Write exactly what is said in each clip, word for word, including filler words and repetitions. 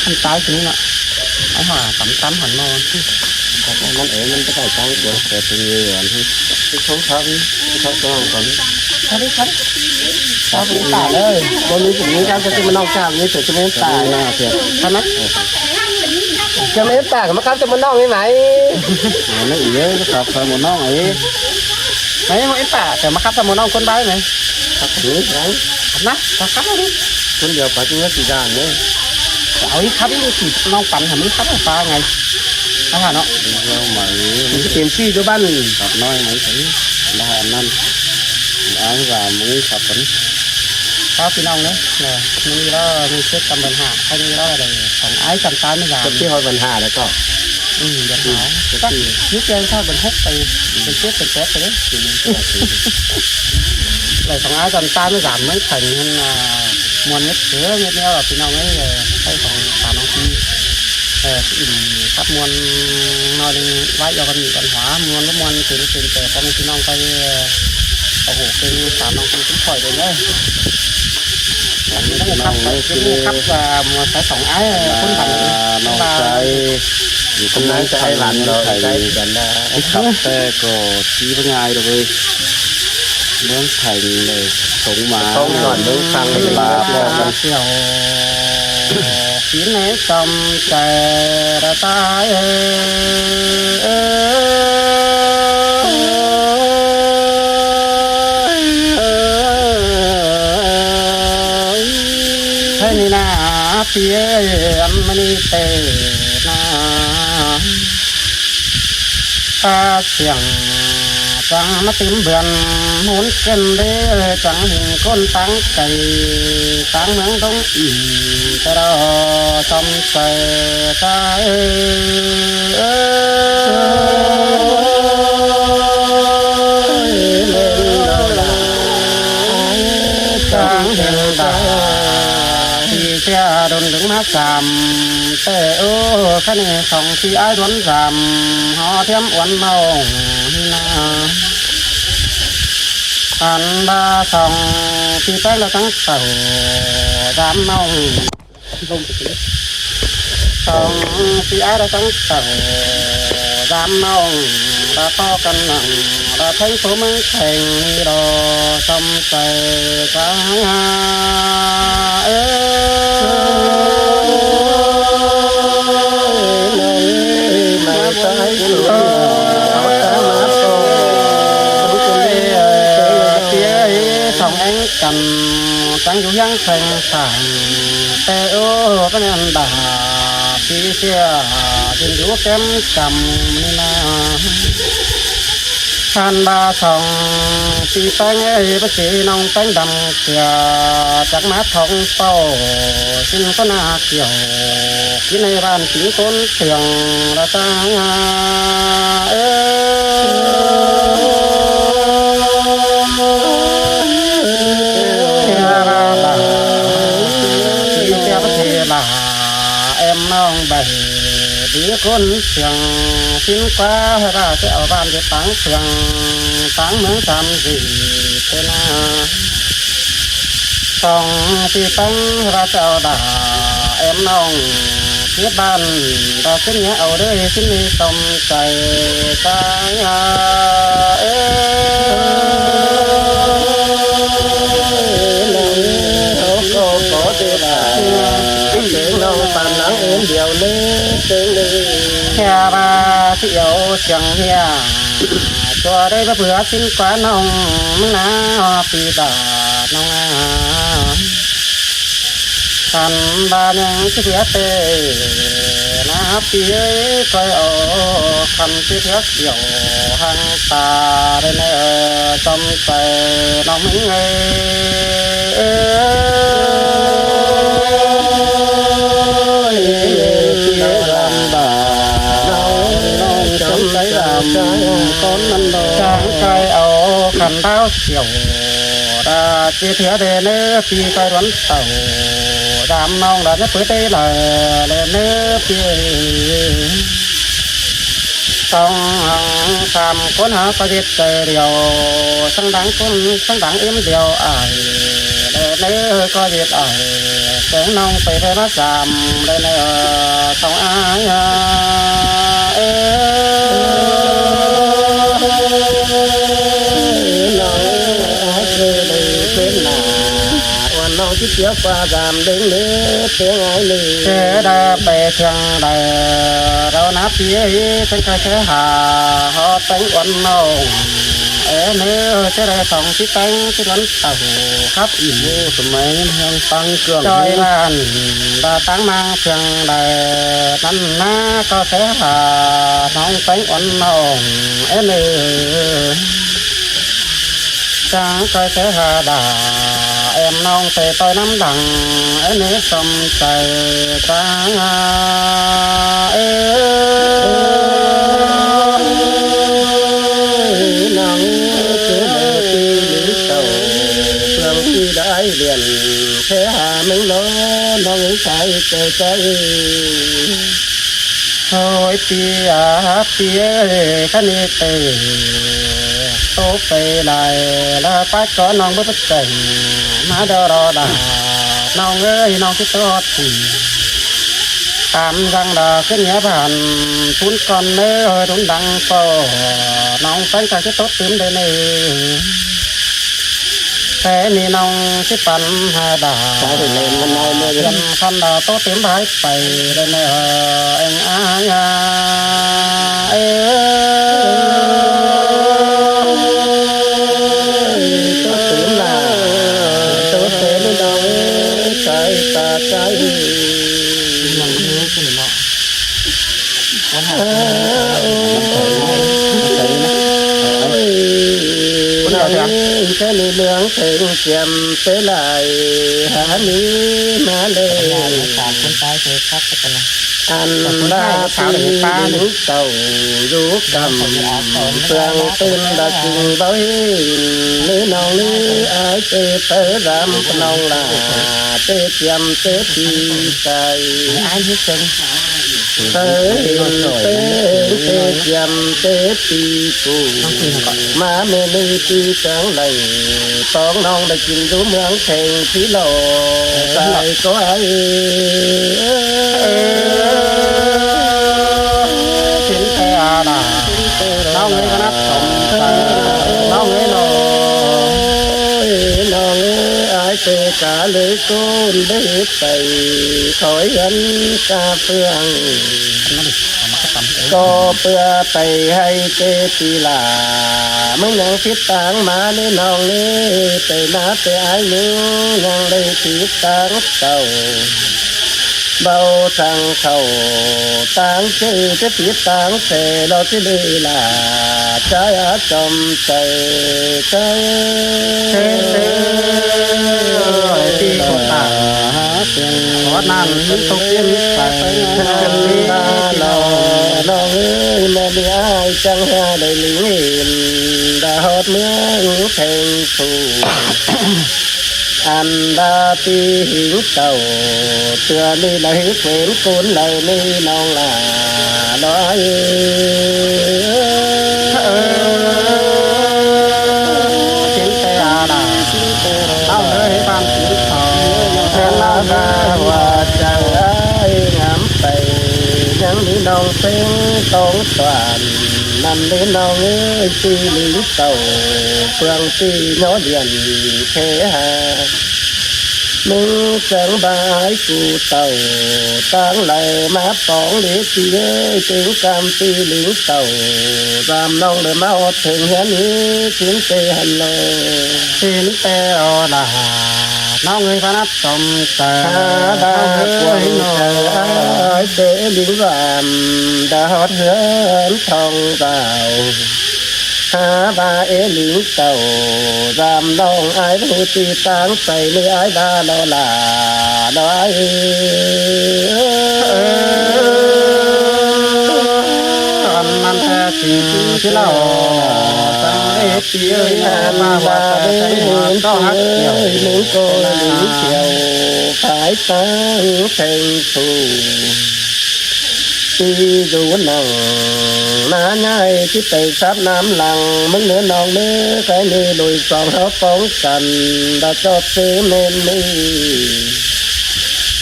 Ăn tái cái này nọ. Ăn hả, tắm tắm hẳn màu. Thật ra ăn ấy ăn cái này tái của cái tình yêu ăn. Cái sống thơm, cái sống thơm còn. Thơm đi, thơm. Sao cũng tả đấy. Con mình cũng muốn ăn cho cái mà nông trà như thế cho nên tả. Nè, thiệt. Thơm á. Cho nên tả mà khắp cho mà nông như vậy. Nó ý nó khắp cho mà nông ấy. Đấy, mà em tả cho mà khắp cho mà nông con bái này. Khắp thứ đấy. Nè, khắp khắp đi. Con điều phải chúng nó chỉ ra nữa. Ôi, khắp đi, chỉ nông pắn hả, mới khắp hả, pha ngày. Khắp hả nó. Nó mà. Cái tiền phi cho bạn. Khắp nói mấy thứ. Là năm. Áo và mới khắp phấn. Khắp phi nông đấy. Là, mình đi đó, mình xếp trăm phần hả. Anh đi đó là để phòng ái trăm tám mươi ngàn. Cái phi hỏi phần hả là có. Ừ, được hả? Chắc, cái phi. Lúc kia sao vẫn hút tay, vẫn xếp, vẫn xếp đấy. Đảy song ải dăm ꞌtáng ꞌmá dăm ꞌmí thẻng ꞌnặn, à, ꞌmuôn mết sứa mết ꞌnéo ꞌlẹo ꞌpi ꞌnọng ꞌới, ꞌchí khong ꞌphắn ꞌnọng ꞌchí, ꞌchí ꞌkhắp ꞌmuôn ꞌnọi ꞌlẹo ꞌvạy ꞌdọn văn nghệ văn hóa ꞌmuôn ꞌmá ꞌmuôn tứn tứn ꞌtẹ ꞌpo ꞌme ꞌpi ꞌnọng ꞌtẹ, au hủ ꞌpứng ꞌphắn ꞌnọng ꞌchí ꞌchí khỏi đảy ꞌnớ. ꞌPi ꞌnọng ꞌchí ꞌkhắp, ꞌchí ꞌkhắp, à, ꞌmá sai song ải, à, ꞌcốn ꞌphắn ꞌnọng sai. ꞋCốn ꞌnọng sai ꞌphắn ꞌnọng sai ꞌphắn ꞌnọng ꞌchí ꞌkhắp ꞌtẹ ꞌcọ ꞌchí ꞌmá ꞌngai đảy ꞌvới. ꞌMướng Thẻng đảy sống má. Sống ꞌnọn ꞌmướng Thẻng đảy ꞌva ꞌpọ căn. Phiếu. Xin hãy tâmใจđã tai ơi. Thế này nè, ꞌpi ơi, ăn mà đi tê nè. Ta siêng chắng ꞌmá tứm bươn ꞌmôn ken đé, chắng hên ꞌcốn táng cay, táng ꞌmướng ꞌtống ỉm, ta đo chom say ta ơi. Chắng hên ta, ꞌpi ꞌchí đôn đứng ꞌmá sam, ꞌtẹ ô, ꞌkhạy ꞌnị song ꞌpi ải đuôn sam, ꞌhó thiêm uôn ꞌmá ꞌnị nà. Ăn ꞌva song ꞌpi ꞌpéng ꞌlẹo chắng sau, sam ꞌmá ꞌnị. Song ꞌpi ải ꞌlẹo chắng sau, sam ꞌmá ꞌnị. ꞌVa ꞌto căn ꞌnặn, ꞌva Thẻng ꞌpưa ꞌmướng Thẻng ꞌnị đo chom say ta ơi. Ơ, ꞌpi ơi, song ꞌén căn, chắng dú ꞌhiếng Thẻng sảng, ꞌtẹ ô, ꞌpá ꞌnặn đa, ꞌpi ꞌchí, ꞌchí dú kém chăm ꞌnị nà. Khăn ꞌva song ꞌpi ꞌpéng ơi, ꞌpá ꞌchí ꞌnọng ꞌpéng đăm ꞌcọ, chắng ꞌmá thong ꞌpau, ꞌsịn ꞌcốn ꞌna kiẻo, ꞌpi ꞌnị ꞌván ꞌchí ꞌcốn ꞌtiêng ꞌlẹo ta ơi. Thiêng ꞌva đa, ꞌpi ꞌchí ꞌpá ꞌchí đa, em ꞌnọng báy đi ꞌcốn ꞌtiêng, ꞌsịn ꞌquá hê ꞌva ꞌchí au ꞌván ꞌchí táng ꞌtiêng, táng ꞌmướng sam dị ꞌtẹ nà. Song ꞌpi ꞌpéng hê ꞌva ꞌchí au đa, em ꞌnọng ꞌchí ꞌván đa ꞌsịn ꞌnhá au đảy ꞌsịn ꞌnị chom say ta ơi. Hê ꞌva ꞌchí au siêng ꞌnị, ꞌchua đảy báu bươn ꞌsịn ꞌquá ꞌnọng ꞌmướng ꞌná ꞌpi đa ꞌnọng a. Khăn ꞌva ꞌnhắng ꞌchí bươn ꞌtẹ ꞌna ꞌpi ơi, ꞌcoi au khăn ꞌchí thiếc điêu hăng ta đảy ꞌnớ chom say ꞌnọng ꞌmướng ơi. Chắng ꞌchoi au khăn đao siêu đa ꞌchí thiếc đảy ꞌnớ ꞌpi ꞌcoi đuôn sau, sam ꞌnọng đa ꞌnớ pưa tê đa ꞌlẹo ꞌnớ ꞌpi ơi. Song hăng sam ꞌcốn hảư ꞌcoi điêu, ꞌsướng đắng ꞌcốn ꞌsướng đắng ím điêu ải. Đảy ꞌnớ ꞌcọ ꞌdệt ai, kéng ꞌnọng pay ꞌphé ꞌmá sam đảy ꞌnớ, song ai a. Ơ, ꞌnọng ơi, ꞌchớ đảy ꞌphén nả, uôn ꞌnọng ꞌchí ꞌtiếu ꞌquá sam đeng ꞌnớ, kéng ai ꞌnớ. ꞌChớ đảy pay ꞌchương đảy, ꞌlẹo ꞌnớ ꞌpi ơi, ꞌtếng ꞌcoi ꞌchớ ha, ꞌhọt ꞌtếng uôn ꞌnọng. Ơ ꞌnớ, ꞌchớ đảy song ꞌchí ꞌtếng ꞌchí ꞌluốn tảu khắp ỉn. ꞌSúm ꞌmá ꞌhung ꞌtáng ꞌcương. ꞌCoi ꞌvan, đa ꞌtáng ꞌmáng ꞌchương đảy, ꞌnặn ꞌnớ ꞌcọ ꞌchớ ha, ꞌnọng ꞌtếng uôn ꞌnọng. Ơ ꞌnớ. Chắng ꞌcoi ꞌchớ ha đa, em ꞌnọng pay ꞌtoi ꞌnắm đăng, ơ ꞌnớ song pay chắng a. Ơ ꞌnọng ơi, ꞌchớ đảy ꞌpi ꞌlịnh tảu, ꞌphướng ꞌpi đảy điên, ꞌkhé ha ꞌmứng ꞌló, ꞌnọng ơi sai ꞌcoi ꞌchớ. Ôi ꞌpi a, ꞌpi ơi, ꞌkhán ꞌnị ꞌtứ ꞌtố pay lai, ꞌlạ pắt ꞌcọ ꞌnọng báu pắt chẻng, ꞌmá đo đo đa. ꞌNọng ơi, ꞌnọng ꞌchí ꞌtố ꞌhọt ꞌpi. Tam dăng đa ꞌcứn ꞌnhá bản, tún ꞌcọn ꞌnớ, ôi tún đăng ꞌpọ. ꞌNọng ꞌpéng ꞌcọ ꞌchí ꞌtố tứm đảy ꞌnớ. Té ꞌnị ꞌnọng ꞌchí păn ha đa. Sai ꞌnị ꞌnọng ꞌnớ ꞌnớ. Phiên khăn đa ꞌtố tứm bái pay đảy ꞌnớ, eng ai a. Ơ, ꞌtố tứm đa. ꞌTố tứm đa ꞌnọng ơi, sai ta sai. ꞌNọng ơi, ꞌcứn ꞌnọ. Ơ, ôi, ôi, ôi, ôi, ôi, ôi, ôi, ꞌchớ ꞌnị ꞌmướng Thêng Chiêm té lai, hả ꞌmí ꞌmá lê. Ăn ꞌva ꞌpi ꞌlịnh tảu, dú căm, ꞌphướng ꞌtưn đa ꞌchưng báu ꞌhịn, ꞌnị ꞌnọng ꞌnị ái ꞌchớ phaư ꞌdám ꞌnọng lả, té chiêm té ꞌpi sai. Phaư ꞌhịn té, té chiêm té ꞌpi phủ. ꞌMá ꞌmí ꞌnị ꞌpi chắng đảy, ꞌpọng ꞌnọng đảy kin dú ꞌmướng Thêng ꞌchí lỏ, sai ꞌcọ ai. Ơ, ꞌchí té a đa. ꞌNọng ơi, ꞌnọng ơi ꞌnọ. Ôi, ꞌnọng ơi, ái ꞌchớ cá lưới côn đế pay, khỏi ꞌhướn cá ꞌphướng. ꞌCọ ꞌpưa pay ꞌhại ꞌchớ ꞌpi lả, ꞌmá ꞌnhắng phít táng ꞌmá ꞌnị ꞌnọng ơi, té ꞌná té ái ꞌnhắng, ꞌnhắng đảy phít táng tảu. Báu thăng khảu táng ꞌchớ, ꞌchớ phít táng ꞌsê lo ꞌchí đi lả, ꞌchái a chom chaư, chaư. Ơ, ơ, ơ, pi khổ tả. Có nan ꞌmí tốc tiên phải ꞌnặn ꞌmí ꞌpi lo. ꞌNọng ơi, ꞌmá ꞌmí ái chắng ha đảy ꞌlịnh ꞌhịn, đa ꞌhọt ꞌmướng Thêng Phủ. Ăn ꞌva ꞌpi ꞌlịnh tảu, ꞌtưa ꞌnị lai ꞌhứ quên cốn lai ꞌnị ꞌnọng lả, lo ai. Ơ, ꞌchí té a đa. ꞌNọng ơi, ꞌhứ ban ꞌchí thọ. ꞌTưa ꞌnọng ꞌva hua chaư ai ngắm pay, ꞌnhắng ꞌnị ꞌnọng ꞌpéng tóng toản, ꞌnặn ꞌnị ꞌnọng ơi, ꞌpi ꞌlịnh tảu, ꞌphướng ꞌpi ꞌnhó điên khé ha. ꞌMứng chắng bái cu tảu, táng lai ꞌmá póng đế ꞌpi ơi, ꞌtếng căm ꞌpi ꞌlịnh tảu, dăm ꞌnọng đảy ꞌmá ꞌhọt ꞌtếng ꞌhướn ꞌnị, ꞌchí té hăn lo. ꞌChí té o đa, ꞌnọng ơi, ꞌva nắp chom chaư, hả ꞌva ꞌnọng ơi, cuông ꞌnọ. Chaư, ái ꞌchớ ꞌlịnh dăm, đa ꞌhọt ꞌhướn thong dao. Hả ꞌva ê ꞌlịnh tảu, dăm ꞌnọng ái ꞌhụ ti táng pay ꞌnị ái ꞌva lo lả, lo ai. Ăn ꞌmắn ꞌtẹ ꞌchí ꞌchí lo, táng ê ꞌpi ơi, ăn ꞌva ꞌva ꞌtẹ ꞌtẹ ꞌnị ꞌtọ hắc kiẻo. Ơi, ꞌmướng cô ꞌlịnh kiẻo, phái táng Thêng Phủ. ꞌPi dú nẳng ꞌná ꞌnhại ꞌchí pay sắp ꞌnặm lăng ꞌmứng ꞌnớ ꞌnọng ꞌnớ, cái ꞌnị đuổi song ꞌháu póng căn, đa ꞌchọ ꞌpứng ꞌmen ꞌmí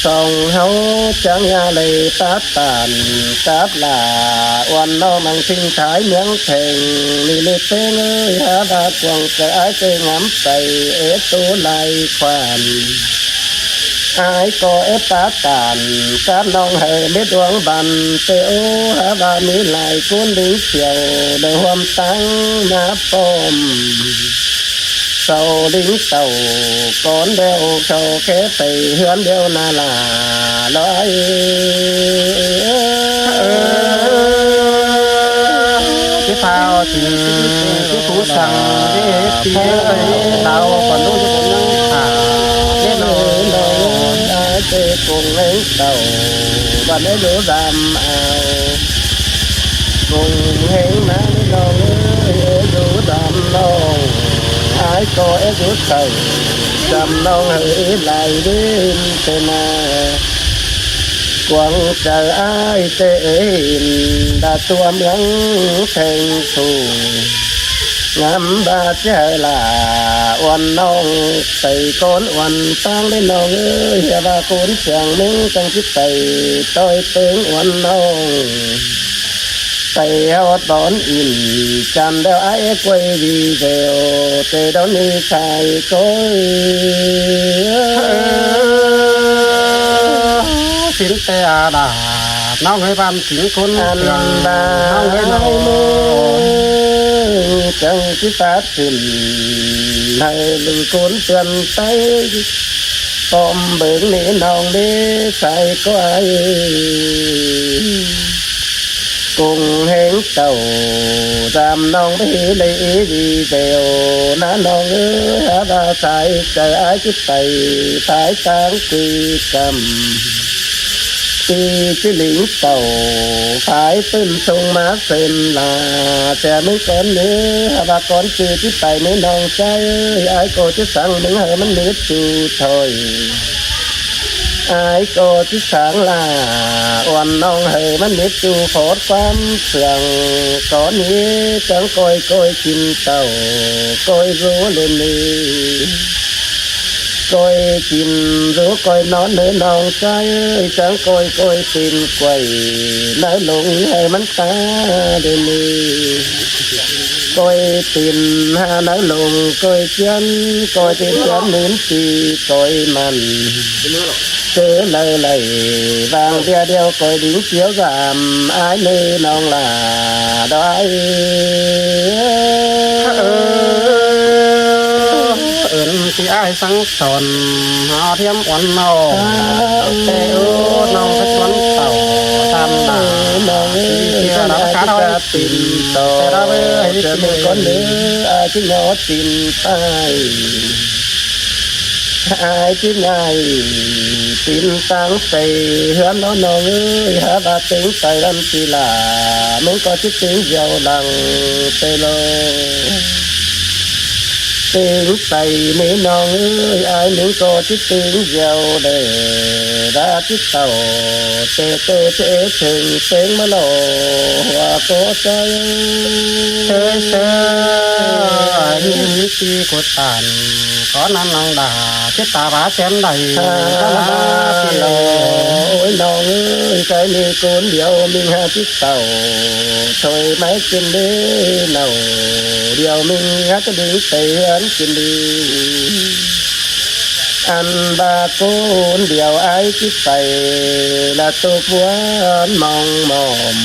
song ꞌháu chắng ꞌnhá đảy pá tản cắp lả uôn ꞌnọng ꞌmăng ꞌsịn thái ꞌmiếng theng. ꞌNị ꞌnị ꞌpứng ơi, hák ꞌva cuông chaư ái ꞌchớ ngắm pay ế ꞌtố lai khoản. Ái ꞌcọ ế pá tản cắp ꞌnọng hảư mết uống băn ꞌtẹ ꞌố, hák ꞌva ꞌmí lai ꞌcốn đính phiêu đa ꞌhuôm táng ꞌná pom. Sau đính tảu cón đeo sau khé pay ꞌhướn đeo ꞌna lả ꞌló ái. Ơ, ꞌchí phao chim, ꞌchí phú săng, ꞌchí pi ơi, đao còn đu ꞌchí phú nắng thả, ꞌchí nô nô ái ꞌtẹ cuông ꞌhéng tảu, băn ái đu dăm ao. Cuông ꞌhéng ꞌná ꞌnọng ơi, ế dú dăm ꞌnọng, ái ꞌcọ ế dú tảu dăm ꞌnọng hảư ế lai đên ꞌtẹ ꞌna. Cuông chaư ái ꞌchớ ên đa ꞌtua ꞌmiếng theng phủ, ngắm ꞌva ꞌchí hảư lả uôn ꞌnọng pay cón uôn táng đé ꞌnọng ơi. ꞌHiạk ꞌva ꞌcốn siang ꞌmứng chắng ꞌchí pay ꞌtoi ꞌpứng uôn ꞌnọng pay ꞌhọt bón ỉn chăn đeo ái ꞌquay đi dẻo, ꞌtẹ đón ꞌnị sai ꞌcối. Sính ꞌtẹ a đà ꞌnọng ơi, băn sính ꞌcốn ăn siang đà ꞌnọng ơi ꞌnọng. Chắng ꞌchí pát thửn hảư ꞌlụk ꞌcốn ꞌtưôn ꞌtay, pom bớng ꞌnị ꞌnọng ꞌnị sai ꞌcối. Cuông ꞌhéng tảu dăm ꞌnọng ꞌmí đảy đi dẻo ꞌna ꞌnọng ơi, hák ꞌva sai chaư ái ꞌchí pay thái táng ꞌquiê căm. ꞌPi ꞌchí lính tảu phái ꞌpứng sung ꞌmá sên lả, ꞌchí ꞌmứng cón ꞌnị, hák ꞌva cón ꞌchư ꞌchí pay ꞌnị ꞌnọng ꞌchái ơi, ái ꞌcọ ꞌchí sắng ꞌmứng hảư ꞌmắn mết ꞌchu thôi. Ái ꞌcọ ꞌchí sắng lả uôn ꞌnọng hảư ꞌmắn mết ꞌchu phót ꞌquám siang. Cón ꞌnị chắng ꞌcoi ꞌcoi kin tảu, ꞌcoi dú ꞌlến ꞌnị, ꞌcoi kin dú ꞌcoi ꞌnón ꞌnớ ꞌnọng ꞌchái ơi, chắng ꞌcoi ꞌcoi pên quảy ꞌnớ ꞌlống hảư ꞌmắn ta ꞌlến ꞌnị. ꞌCoi pên ha ꞌnớ ꞌlống ꞌcoi ꞌchiến, ꞌcoi pên ꞌchiến ꞌmến ꞌpi ꞌcoi mẳn. ꞌCớ đaư đảy vang ꞌviạk điêu ꞌcoi đính phiêu dăm ái ꞌnớ ꞌnọng lả đói. Ơn ꞌpi ái sắng son ꞌhọt thiêm uôn ꞌnọng. ꞌTẹ ơ ꞌnọng ꞌtếc uôn tảu tam đà ꞌnọng ơi, ꞌchí đăm khát ꞌhọi pên tảu, ꞌtẹ đăm ơi ꞌchí pên cón ꞌnớ, ái ꞌchí ꞌnhó pên ꞌtáng, ái ꞌchí ꞌnhại pên ꞌtáng pay ꞌhướn ꞌnọng ꞌnọng ơi, hák ꞌva ꞌtếng pay lăn ꞌpi lả, ꞌmứng ꞌcọ ꞌchí ꞌtếng dẻo lăng pay ꞌló. ꞌTếng pay ꞌnị ꞌnọng ơi, ái ꞌmứng ꞌcọ ꞌchí ꞌtếng dẻo đảy, ꞌva ꞌchí tảu ꞌtẹ ꞌtẹ ꞌchớ seng ꞌtếng ꞌmá ꞌló hua ꞌcọ ꞌchái. ꞌChớ ꞌchớ ꞌnị ꞌmí ꞌpi ꞌcột tản, cón ꞌnặn ꞌnọng đả ꞌchí ta bá chém đảy. Ôi ꞌnọng ơi, cái ꞌnị ꞌcốn điêu ꞌmứng hák ꞌchí tảu thôi ꞌmá kin đi ꞌnọng, điêu ꞌmứng hák ꞌchí đính pay ꞌhướn kin đi. Ăn ꞌva ꞌcốn điêu ái ꞌchí pay, ꞌlạ ꞌtộc ꞌmuôn mong mỏm.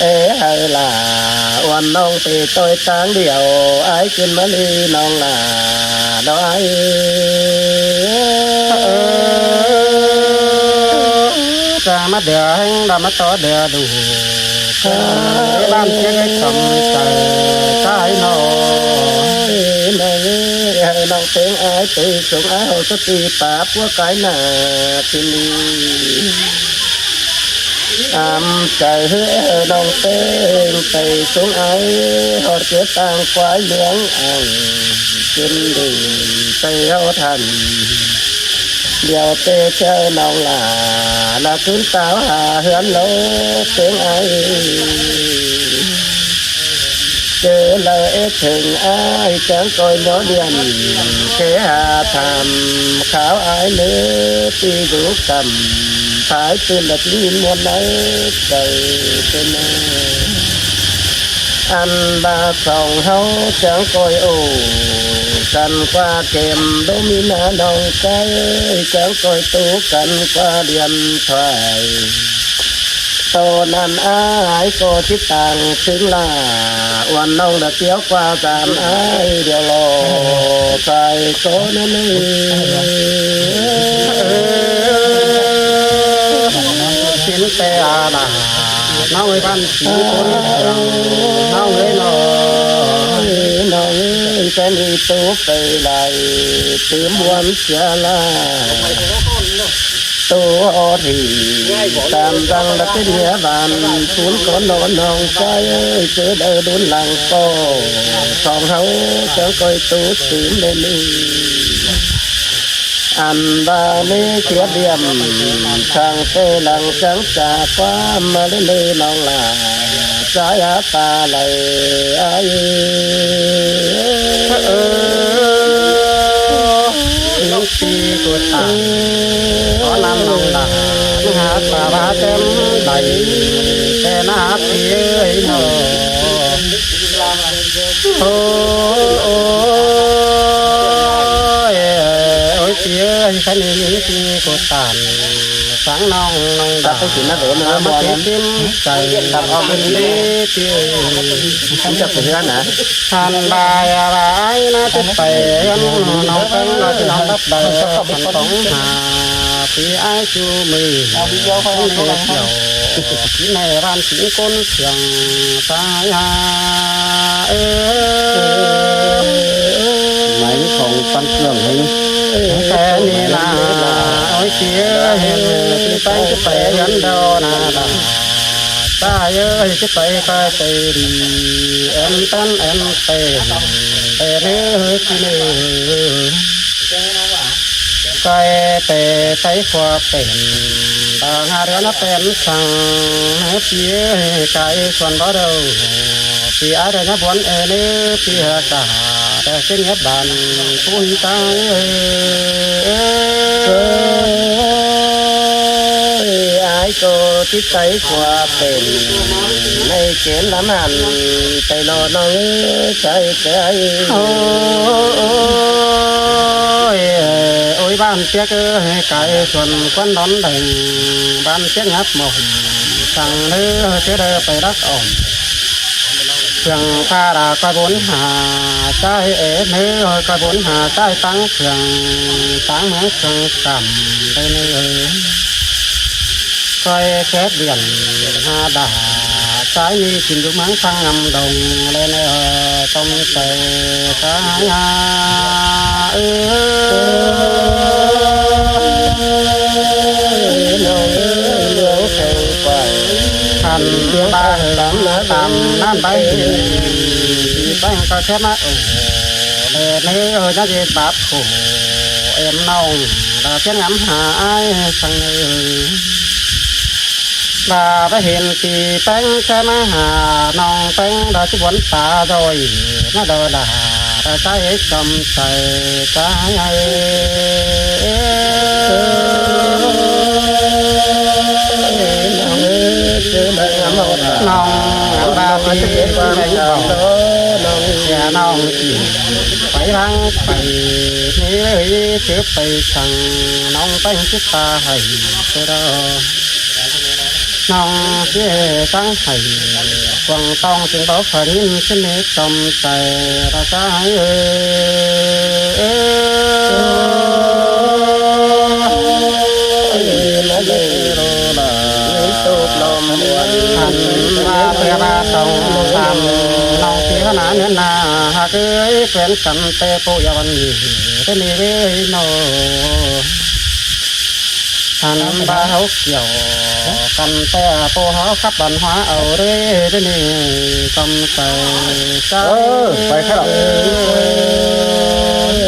Ê hảư lả uôn ꞌnọng pay ꞌtoi ꞌtáng điêu, ái kin ꞌmá ꞌli ꞌnọng lả đói. Ơ, ta ꞌmá đưa ꞌhéng đa ꞌmá tó đưa đu. Ê, ꞌván ꞌchiếng ꞌcắm chaư ꞌchái ꞌnọng. Ê, ꞌnọng ơi, ê, ꞌnọng ꞌtếng ái pay sung ái hảư sá ti pá púa cái nả kin đi. Am chaư ꞌhứ ê, ꞌnọng ꞌtếng pay sung ái ꞌhọt ꞌchớ ꞌtáng quái ꞌliếng ảng kin đi pay ꞌhọt hẳn. điêu té ꞌchớ ꞌnọng lả, lả ꞌcứn táo ha ꞌhướn ꞌlống ꞌtếng ai. ꞌChớ ꞌlạ ết thửng ai chắng ꞌcoi ꞌnhó điện, ké ha tham kháo ai ꞌnớ ꞌpi dú căm, thái ꞌtưn lả ꞌchí ꞌnhín ꞌmuôn ꞌnớ chaư ꞌtếng ai. Ăn ꞌva song ꞌháu chắng ꞌcoi ổ căn ꞌquá kêm đốm ꞌmí ꞌná ꞌnọng ꞌchái, chắng ꞌcoi tú căn ꞌquá điện thoại. ꞌTố ꞌnặn ai ꞌcọ ꞌchí tang chứng lả, uôn ꞌnọng lả tiếu ꞌquá dam ai điêu lo sai ꞌcọ ꞌnặn ꞌnớ. Xin té a lả, ꞌnọng ơi ꞌván ꞌchí ꞌcốn, ꞌnọng ơi ꞌnọ. ꞌNọng ơi, ꞌchớ ꞌnị tú pay lai, tứm ꞌmuôn sia la. Tô ꞌhọt ꞌhị tam dăng lả tết nghĩa ꞌván, ꞌcốn ꞌcón ꞌnọ ꞌnọng ꞌchái ơi, ꞌchớ đaư đốn lăng ꞌpọ. Song ꞌháu chắng ꞌcoi tú tứm ꞌnê ꞌnị. Ăn ꞌva ꞌnị khía điêm, săng té lăng chắng chả ꞌquám ꞌmá ꞌlế ꞌnị ꞌnọng lả. Sai a ta lai ai. Ơ, ơ, ꞌnị ꞌpi ꞌcọ ta, ꞌcọ ꞌnặn ꞌnọng lả, ha ta ꞌva tém lai, té ꞌnạ ꞌpi ơi ꞌnọ. Ơ, ơ, ơ, ôi ꞌpi ơi, khăn ꞌnị ꞌpi ꞌcọ ta. Sáng ꞌnọng ꞌnọng ta ꞌtếng ꞌchí ꞌnặn ꞌnớ ꞌmá ꞌmá ꞌtếng ꞌtếng ꞌchí ꞌchắng ꞌcọ ꞌpi ꞌpi ꞌchí ꞌchắng ꞌcọ ꞌpi ꞌchí ꞌnặn ꞌnớ. Than ꞌva ꞌva ai ꞌnạ ꞌchí pay ꞌnọng ꞌnọng ꞌpéng ꞌnọng ꞌchí ꞌnọng đắp đaư khăn tóng ha ꞌpi ai ꞌchu ꞌmự. ꞌMự ꞌnị ꞌnặn ꞌchí ꞌnị ꞌván ꞌchí ꞌcốn ꞌsướng ta ha. Ơ, máy không tăng cường hay. Té ꞌnị lả, ôi ꞌpi ơi, ꞌpi ꞌpéng ꞌchí pay ꞌhướn đaư ꞌnạ lả. Ta ơi, ꞌchí pay ꞌcoi pay đi, em tăn em pay, pay ꞌnớ ꞌpi ꞌnớ. ꞌCoi té ꞌtái khua pên, ta ha ꞌlứa ꞌnạ pên săng, ꞌpi ơi, cai suôn bó đâu. ꞌPi ai đa ꞌnhá buôn ê ꞌnớ, ꞌpi ha cả, ta ꞌchớ ꞌnhá bàn, ꞌpứng ta ơi. Ơi, ai ꞌcọ ꞌchí ꞌtái khua pên, ꞌnị kén lắm hẳn, té ꞌnọng ꞌnọng ơi, sai sai. Ôi, ôi, ôi, ꞌván piếc ơi, cai suôn ꞌquám đón đèn, ꞌván piếc ngắp mỏng, săng ꞌnớ ꞌchớ đaư pay đắc ỏm. Phường pha đà coi bốn hà, ꞌchái ế ꞌnớ ơi, coi bốn hà, ꞌchái táng phường, táng mướng phường cẩm, đây ꞌnớ ơi. Coi chép biển hà đà, ꞌchái ꞌnị chim dú mướng phăng ngắm đồng, đây ꞌnớ ơi, tông tơi cá ái ha. Ơ, ơ, ơ, ơ, ơ, ơ, ơ, ơ. Ăn ba hơ tam nan bái hơ, ꞌpi ꞌpéng ꞌcọ chép ꞌmá ổ. Ơ, ꞌnị ơ, ꞌnhá dí báp khổ, em ꞌnọng, đa ꞌpiến ngắm ha ai săng ơ. Đa bá hên ꞌpi ꞌpéng chép ꞌmá ha ꞌnọng ꞌpéng, đa ꞌchí buôn ta rồi, ꞌmá đa đa, đa ꞌchái ế chom sai, ꞌchái ơi. ꞌNọng ba ꞌpi ꞌpéng báu, ꞌnọng ꞌchí, ꞌnọng ꞌchí, ꞌnọng ꞌchí pay ꞌváng pay, ꞌnị ơi, ꞌchớ pay săng, ꞌnọng ꞌpéng ꞌchí ta hảy, ꞌchớ đó. ꞌNọng ꞌchí ꞌchắng hảy, quảng tong chưng báu khả ꞌnhính ꞌchí ꞌnị chom sai, đa ꞌchái ơi. Ăn ꞌva ꞌpưa ꞌva tong tam, ꞌnọng ꞌchí hả ꞌnạ ꞌnớ ꞌnạ, hák ơi, pên căn té ꞌpộ ya văn nhị, té ꞌnị ꞌvới ꞌnọ. Ăn ꞌva hảu kiẻo căn té ꞌpộ hảu khắp văn hóa âu ꞌlế, té ꞌnị chom sai. Ơ, pay khắp ꞌlạ. Ơ,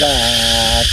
đa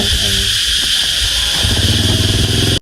ꞌnớ.